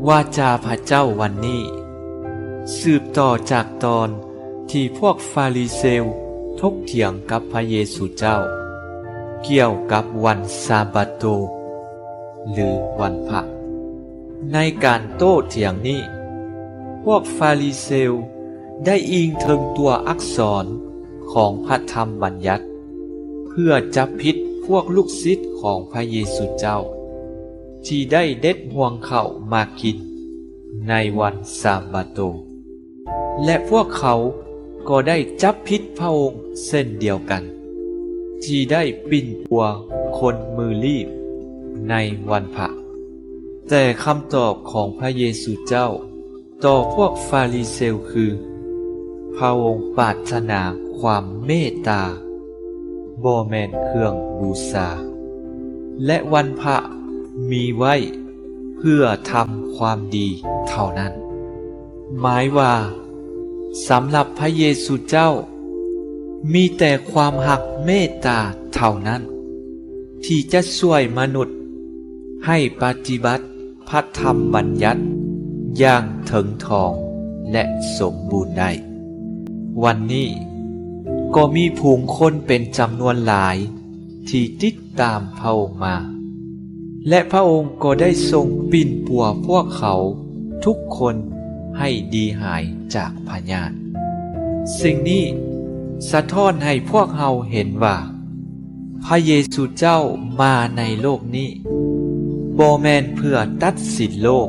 ວາຈາພະເຈົ້າວັນນີ້ ສືບຕໍ່ຈາກຕອນທີ່ພວກຟາຣິເຊວຖົກຖຽງກັບພະເຢຊູເຈົ້າ ກ່ຽວກັບວັນຊາບາໂຕ ຫຼື ວັນພະ. ໃນການໂຕ້ຖຽງນີ້, ພວກຟາຣິເຊວໄດ້ອີງເຖິງຕົວອັກສອນຂອງພະທຳບັນຍັດ ເພື່ອຈັບຜິດພວກລູກສິດຂອງພະເຢຊູເຈົ້າ ທີ່ໄດ້ເດັດຮວງເຂົ້າມາກິນໃນວັນຊາບາໂຕ ແລະ ພວກເຂົາກໍໄດ້ຈັບຜິດພະອົງເຊັ່ນດຽວກັນ ທີ່ໄດ້ປິ່ນປົວຄົນມືລີບໃນວັນພະ. ແຕ່ຄຳຕອບຂອງພະເຢຊູເຈົ້າຕໍ່ພວກຟາຣິເຊວຄື, ພະອົງປາດຖະໜາຄວາມເມດຕາ, ບໍ່ແມ່ນເຄື່ອງບູຊາ, ແລະ ວັນພະມີໄວ້ເພື່ອທຳຄວາມດີເທົ່ານັ້ນ. ໝາຍວ່າ ສຳລັບພະເຢຊູເຈົ້າ ມີແຕ່ຄວາມຮັກເມດຕາເທົ່ານັ້ນ ທີ່ຈະຊ່ວຍມະນຸດໃຫ້ປະຕິບັດພະທຳບັນຍັດຢ່າງເຖິງຖອງ ແລະ ສົມບູນໄດ້. ວັນນີ້ກໍມີຝູງຄົນເປັນຈຳນວນຫຼາຍທີ່ຕິດຕາມພະອົງມາ ແລະ ພະອົງກໍໄດ້ຊົງປິ່ນປົວພວກເຂົາທຸກຄົນໃຫ້ດີຫາຍຈາກພະຍາດ. ສິ່ງນີ້ສະທ້ອນໃຫ້ພວກເຮົາເຫັນວ່າ ພະເຢຊູເຈົ້າມາໃນໂລກນີ້ ບໍ່ແມ່ນເພື່ອຕັດສິນໂລກ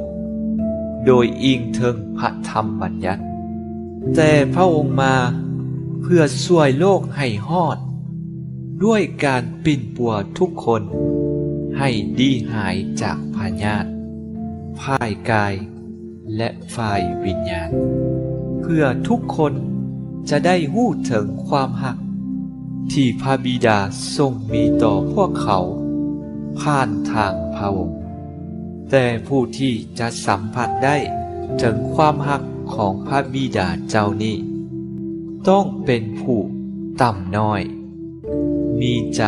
ໂດຍອີງເຖິງພະທຳບັນຍັດ, ແຕ່ພະອົງມາເພື່ອຊ່ວຍໂລກໃຫ້ຮອດ ດ້ວຍການປິ່ນປົວທຸກຄົນໃຫ້ດີຫາຍຈາກພະຍາດ ຝ່າຍກາຍ ແລະ ຝ່າຍວິນຍານ, ເພື່ອທຸກຄົນຈະໄດ້ຮູ້ເຖິງຄວາມຮັກທີ່ພະບິດາຊົງມີຕໍ່ພວກເຂົາຜ່ານທາງພະອົງ. ແຕ່ຜູ້ທີ່ຈະສຳຜັດໄດ້ເຖິງຄວາມຮັກຂອງພະບິດາເຈົ້ານີ້ ຕ້ອງເປັນຜູ້ຕ່ຳນ້ອຍ, ມີໃຈ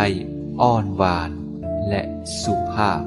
ອ່ອນຫວານ ແລະ ສຸພາບ.